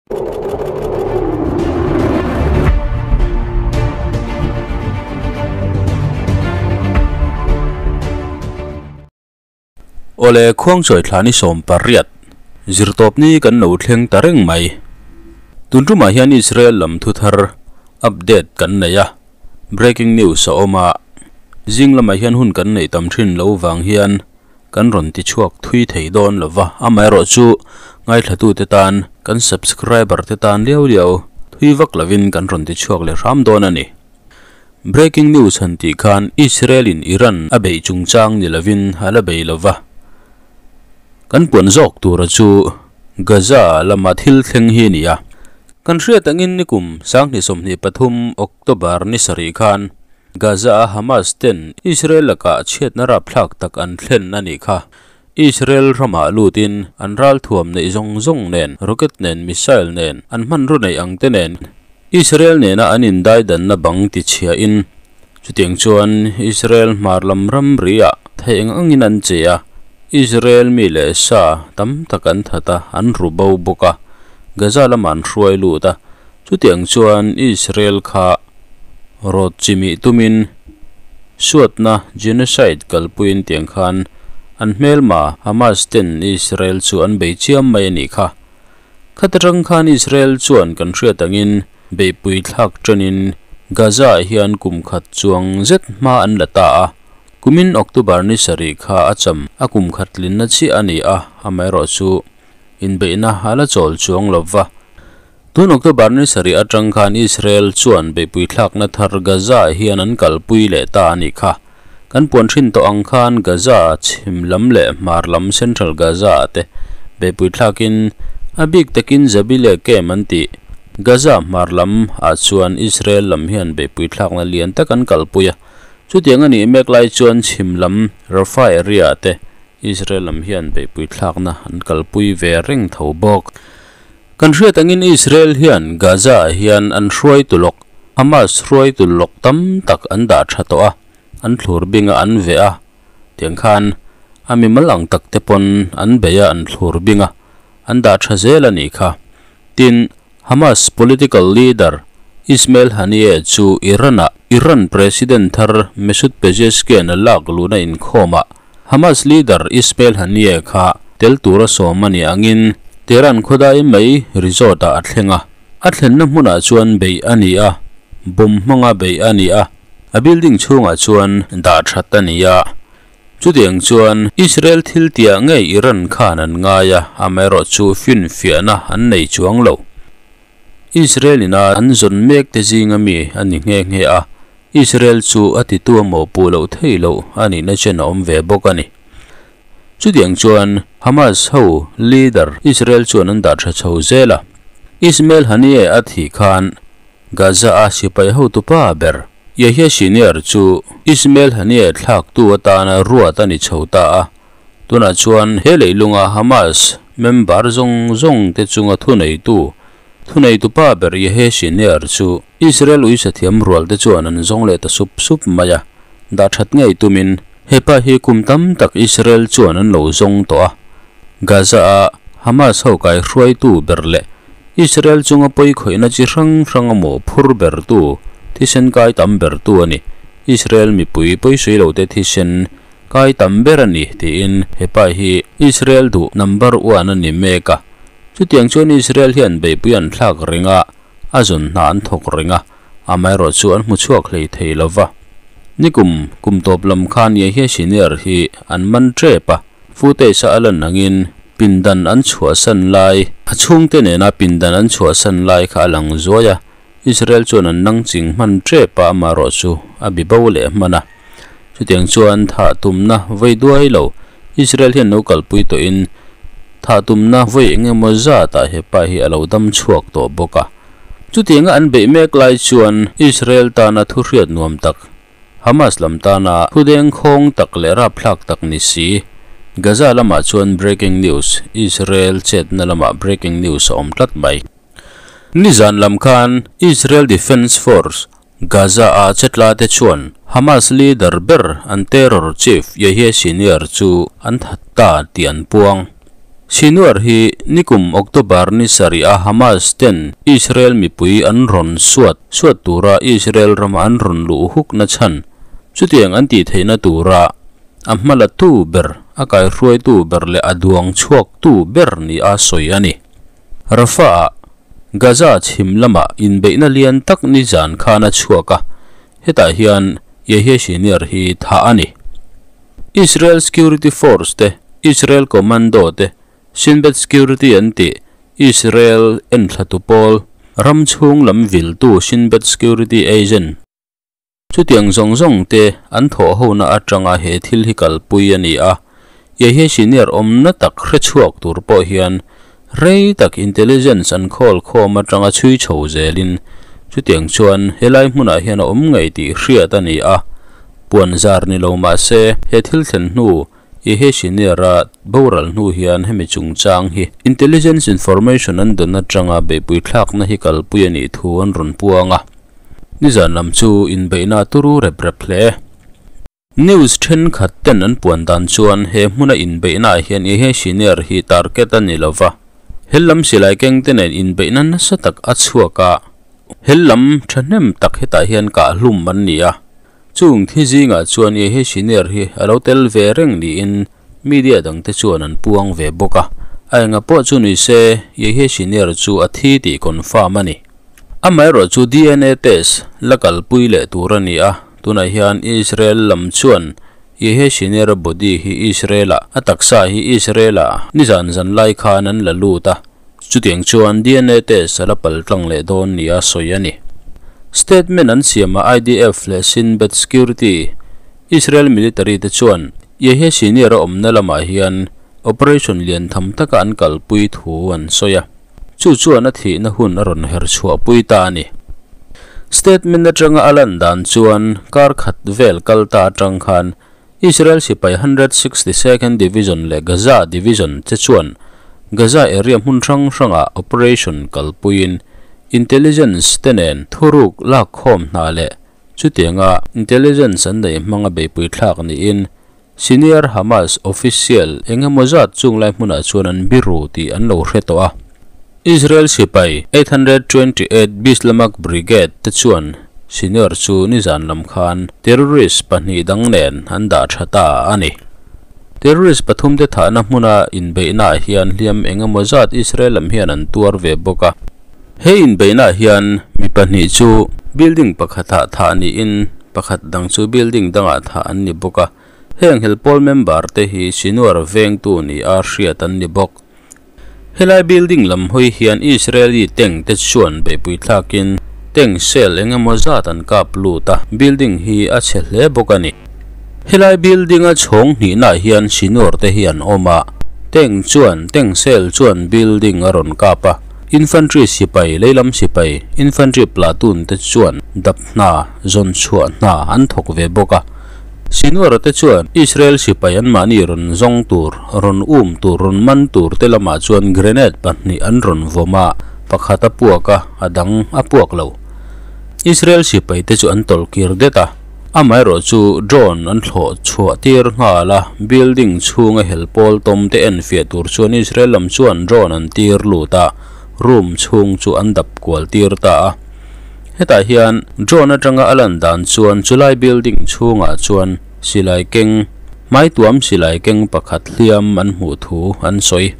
Awle khuangchawi thla ni 18 zirtawpni kan lo thleng ta reng mai. Tun tumah hian Israel lam thu thar update kan nei a, breaking news a awm a, zing lamah hian hun kan neih tam thin lo vang hian kan rawn ti chhuak thui thei dawn lova, amaherawh chu ngaithlatute tan kan subscriber te tan liau liau thui vak lovin kan rawn ti chhuak leh hram dawn a ni. Breaking news han tih khan Israel in Iran a beih chungchang ni lovin a la bei lova. Kan puan zawk tura chu Gaza lama thil thleng hi a ni a. Kan hriat angin nikum 2023 October ni sarih khan Gaza a Hamas ten Israel lakah chhiatna rapthlak tak an thlen a nih kha. Israel ramah lutin an ralthuam neih zawng zawng nen, rocket nen, missile nen, an hmanraw neih ang te nen, Israel nena an indaidanna bang tichhiahin chutiang chuan Israel hmar lam ram riah theih eng angin an che a, Israel mi leh sa tam tak an that a, an ru bo bawk a, Gaza lamah an hruai lut a, chutiang chuan Israel kha rawt chimih tumin suatna, genocide, kalpuiin tiang khan an hmelma Hamas ten Israel chu an bei chiam mai a nih kha. Khatachang khan Israel chuan kan hriat angin beihpui thlak tanin Gaza ah hian kum khat chuang zet hma an la ta a. Kumin October ni sarih kha a cham a kum khat tlinna chiah a ni a, amaherawh chu inbeihna a la chawl chuang lova. Tun October ni sarih atang khan Israel chuan beihpui thlakna thar Gaza ah hian an kalpui leh ta a nih kha. Kan puan thin tawh ang khan Gaza chhim lam leh hmar lam Central Gaza ah te beihpui thlakin a bik takin Zabile camp an tih Gaza hmar lam ah chuan Israel lam hian beihpui thlakna lian tak an kalpui a. Chutiang a nih mek lai chuan chhim lam Rafah area ah te Israel lam hian beihpui thlakna an kalpui ve reng tho bawk. Kan hriat angin Israel hian Gaza ah hian an hruaitu lawk, Hamas hruaitu lawk tam tak an dah tha tawh a, an thlur bing a an veh a, tiang khan a mimal ang tak te pawn an bei a an thlur bing a, an dah tha zel a nih kha. Tin, Hamas political leader Ismail Haniyeh chu Iran-ah Iran President thar Masoud Pezeshkian a lak luhna inkhawmah Hamas leader Ismail Haniyeh kha tel tura sawm a nih angin Tehran khawdai mai resort-ah a thleng a. A thlenna hmunah chuan beih a ni a, bomb hmanga beih a ni a, a building chhungah chuan dah that a ni a. Chutiang chuan Israel thil tiah ngei Iran khan an ngai a, amaherawh chu finfiahna an nei chuang lo. Israel ina an zawn mek te zinga mi a ni nghe nghe a, Israel chu a titu a mawhpuh loh theih loh a nihna chen a awm ve bawk a ni. Chutiang chuan Hamas ho leader Israel chuan an dah tha chho zel a, Ismail Haniyeh a thih khan Gaza a sipai hotupa ber Yahya Sinwar chu Ismail Haniyeh thlaktu atana ruat a ni chho ta a. Tunah chuan he leilunga Hamas member zawng zawng te chunga thuneitu, thuneitupa ber Yahya Sinwar chu Israel uisathiam rual te chuan an zawng leh ta sup sup mai a. Dah that ngei tumin hepa hi kum tam tak Israel chuan an lo zawng tawh a. Gaza a Hamas ho kai hruaitu ber leh Israel chunga pawi khawihna chi hrang hrang a mawh phur bertu, thisen kai tam bertu a ni. Israel mipui pawisawi lote thisen kai tam ber a ni tiin hepa hi Israel duh number one a ni mek a. Chutiang chuan Israel hian beihpui an thlak reng a, a zawn hna an thawk reng a, amaherawh chu an hmu chhuak hlei thei lova. Nikum kum tawp lam khan Yahya Sinwar hi an man tep a. Footage a lan angin pindan an chhuahsan lai, a chhungte nena pindan an chhuahsan lai kha a lang zuai a, Israel chuan an nang ching hman tep a amaherawh chu a bi bo leh hman a. Chutiang chuan thah tumna vawi duai lo, Israel hian lo kalpui tawhin thah tumna vawi eng emaw zatah hepa hi a lo dam chhuak tawh bawk a. Chutianga an beih mek lai chuan Israel tana thu hriat nuam tak, Hamas lam tana thudeng khawng tak leh rapthlak tak ni si. Gaza lamah chuan breaking news, Israel chetna lamah breaking news a awm tlat mai. Nizan lam khan Israel Defense Force, Gaza a chetla te chuan Hamas leader ber an terror chief Yahya Sinwar chu an that ta tih an puang. Sinwar hi nikum October ni sarih a Hamas ten Israel mipui an rawn suat suat tura Israel rama an rawn luh huk na chhan chutiang an tih theihna tura a hmala tu ber a kaihruaitu ber leh a duang chhuak tu ber ni a sawi a ni. Rafah ah Gaza chhim lama inbeihna lian tak ni zan khan a chhuak a, hetah hian Yehya Sinwar hi thah a ni. Israel Security Force te, Israel Commando te, Shin Bet Security an tih Israel enthlatu pawl, ram chhung lam viltu Shin Bet Security Agent. Chutiang zawng zawng te an thawh hona atanga he thil hi kalpui a ni a, Yehya Sinwar awmna tak hre chhuak tur pawh hian rei tak intelligence an khawl khawm atanga chhui chho zelin chutiang chuan helai hmunah hian a awm ngei tih hriat a ni a, puan zar ni lo mahse he thil thlen hnu Yehya Sinwar a boral hnu hian hemi chungchang hi intelligence information an dawn atanga beihpui thlakna hi kalpui a nih thu an rawn puang a, nizan lam chu inbeihna turu rep rep hle. News thenkhat ten an puan dan chuan he hmuna inbeihna hian Yehya Sinwar hi target a ni lova, hellam silai keng te nen inbeihna nasa tak a chhuak a, hellam thahnem tak hetah hian kah hlum an ni a, chung thi zingah chuan Yehya Sinwar hi a lo tel ve reng niin media dang te chuan an puang ve bawk a, a enga pawh chu ni se Yehya Sinwar chu a thi tih confirm a ni. Amaherawh chu DNA test la kalpui leh tur a ni a, tunah hian Israel lam chuan Yehya Sinwar body hi Israel ah a taksa hi Israel ah nizan zan lai khan an la lut a, chutiang chuan DNA test a la pal tlang leh dawn ni a sawi a ni. Statement an siam a IDF leh Shin Bet Security Israel military te chuan Yehya Sinwar a awmna lamah hian operation lian tham taka an kalpui thu an sawi a, chu chuan a thihna hun a rawn her chhuahpui ta a ni. Statement atanga a lan dan chuan kar khat vel kal ta atang khan Israel sipai 162nd Division leh Gaza Division che chuan Gaza area hmun hrang hranga operation kalpuiin intelligence te nen thuruk lak khawm hna leh chutianga intelligence an nei hmanga beihpui thlak niin senior Hamas official engemaw zat chunglai hmunah chuan an biru tih an lo hre tawh a. Israel sipai 828 Bislamach Brigade te chuan Sinwar chu nizan lam khan terrorist pahnih dang nen an dah tha ta a ni. Terrorist pathum te thahna hmuna inbeihna hian hliam engemaw zat Israel lam hian an tuar ve bawk a. He inbeihna hian mi pahnih chu building pakhatah thah niin pakhat dang chu building dangah thah an ni bawk a, heng helpawl member te hi Sinwar vengtu ni a hriat an ni bawk. Helai building lam hawi hian Israeli tank te chuan beihpui thlakin tank shell engemaw zat an kap lut a, building hi a chhe hle bawk a ni. Helai building a chhawng hnihna hian Sinwar te hi an awm a, tank chuan tank shell chuan building a rawn kap a, infantry sipai leilam sipai infantry platoon te chuan dap hna zawn chhuah hna an thawk ve bawk a. Sinwar te chuan Israel sipai an mahni rawn zawng tur, rawn um tur, rawn man tur te lamah chuan grenade pahnih an rawn vawm a, pakhat a puak a, a dang a puak lo. Israel sipai te chu an tawlh kir det a, amaherawh chu drone an thlawh chhuah tir nghal a, building chhunga helpawl tawm te en fiah tur chuan Israel lam chuan drone an tir lut a, room chhung chu an dap kual tir ta a. Hetah hian drone atanga a lan dan chuan chulai building chhungah chuan silai keng hmaituam silai keng pakhat hliam an hmuh thu an sawi.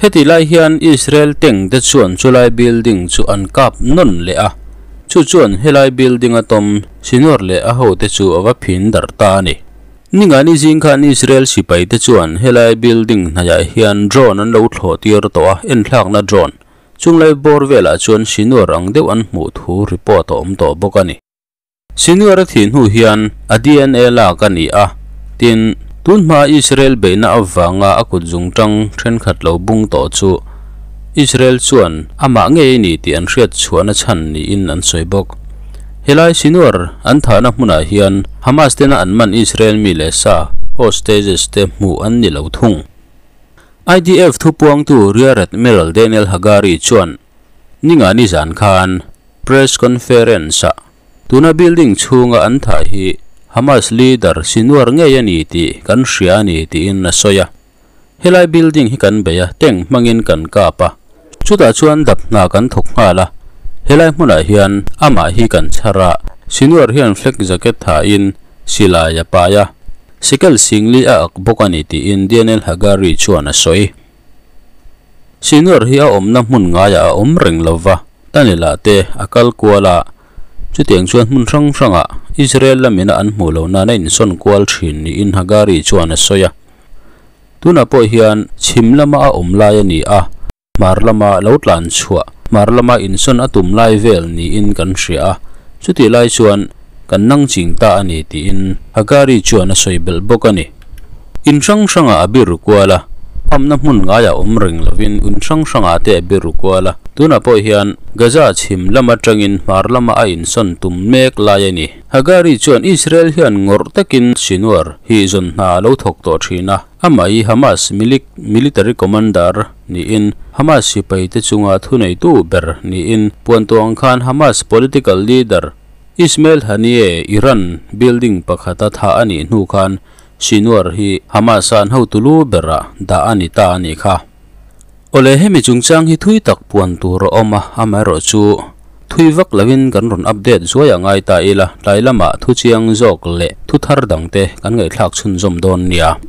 Heti lai hian Israel tank te chuan chulai building chu an kap nawn leh a, chu chuan helai building a tawm Sinwar leh a ho te chu a va phin dar ta a ni. Ningani zing khan Israel sipai te chuan helai building hnaiah hian drone an lo thlawh tir tawh a, en thlakna drone chunglai bawr velah chuan Sinwar ang deuh an hmuh thu report a awm tawh bawk a ni. Sinwar a thih hnu hian a DNA lak a ni a, tin tunhma Israel beihna avanga a kut zungtang thenkhat lo bung tawh chu Israel chuan amah ngei ni tih an hriat chhuahna chhan niin an sawi bawk. Helai Sinwar an thahna hmunah hian Hamas tena an man Israel mi leh sa hostages te hmuh an ni lo thung. IDF thupuangtu Rear Admiral Daniel Hagari chuan ningani zan khan press conference a tuna building chhunga an thah hi Hamas leader Sinwar ngei a ni tih kan hria a ni tiin a sawi a. Helai building hi kan bei a, tank hmangin kan kap a, chutah chuan dap hna kan thawk nghal a, helai hmunah hian amah hi kan chhar a, Sinwar hian flak jacket thain silai a pai a, sikel singli a ak bawk a ni tiin Daniel Hagari chuan a sawi. Sinwar hi a awmna hmun ngaiah a awm reng lova, Tanila te a kal kual a, chutiang chuan hmun hrang hrangah Israel lamina an hmuh loh nan a insawn kual thin niin Hagari chuan a sawi a. Tunah pawh hian chhim lama a awm lai a ni a, hmar lama lo tlan chhuah, hmar lama insawn a tum lai vel niin kan hria a, chutih lai chuan kan nang ching ta a ni tiin Hagari chuan a sawi belh bawk a ni. In hrang hrangah a biru kual a, amna hmun ngaiah awm reng lovin un hrang hrangah te a biru kual a, tunah pawh hian Gaza chhim lam atangin hmar lama a insawn tum mek lai a ni. Hagari chuan Israel hian ngawrh takin Sinwar hi zawn hna a lo thawk tawh thin a, amah hi Hamas military commander niin Hamas sipai te chunga thuneitu ber niin puantuang khan Hamas political leader Ismail Haniyeh Iran building pakhata thah a nih hnu khan Sinwar hi Hamas-a an hotu lu berah dah a ni ta a nih kha. Awle hemi chungchang hi thui tak puan tur a awm a, amaherawh chu thui vak lovin kan rawn update zuai a ngai ta ila, tlai lamah thu chiang zawk leh thu thar dangte kan ngaihthlak chhunzawm dawn nia.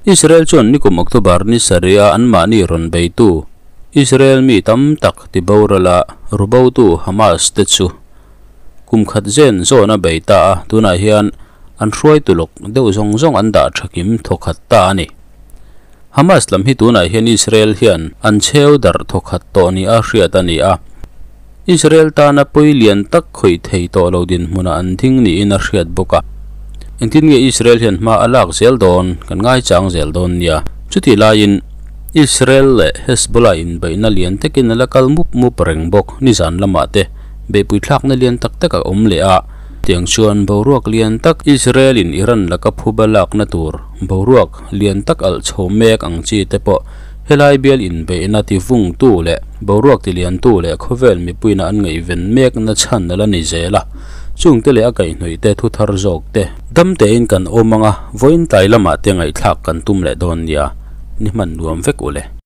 Israel chuan nikum October ni sarih-a anmahni rawn beitu Israel mi tam tak tiborala rubotu Hamas te chu Kum khat zen zawn a bei ta a, tunah hian an hruaitu lawk deuh zawng zawng an dah tha kim thawkhat ta a ni. Hamas lam hi tunah hian Israel hian an chheu darh thawkhat tawh ni a hriat a ni a, Israel tana pawi lian tak khawih thei tawh lo dinhmunah an ding niin a hriat bawk a. Engtin nge Israel hian hma a lak zel dawn kan ngaichang zel dawn nia. Chutih laiin Israel leh Hezbollah inbeihna lian takin a la kal mup mup reng bawk nizan lamah te. Beihpui thlakna lian tak tak a awm leh a, tiang chuan boruak lian tak Israel in Iran laka phuba lakna tur boruak lian tak alh chho mek ang chi te pawh helai bial inbeihna ti vungtu leh boruak ti liantu leh khawvel mipuina an ngaihven mekna chhan a la ni zel a, chungte leh a kaihhnawih te thu thar zawk te dam tein kan awm ang a, vawiin tlai lamah te ngaihthlak kan tum leh dawn nia, ni hman nuam vek u le.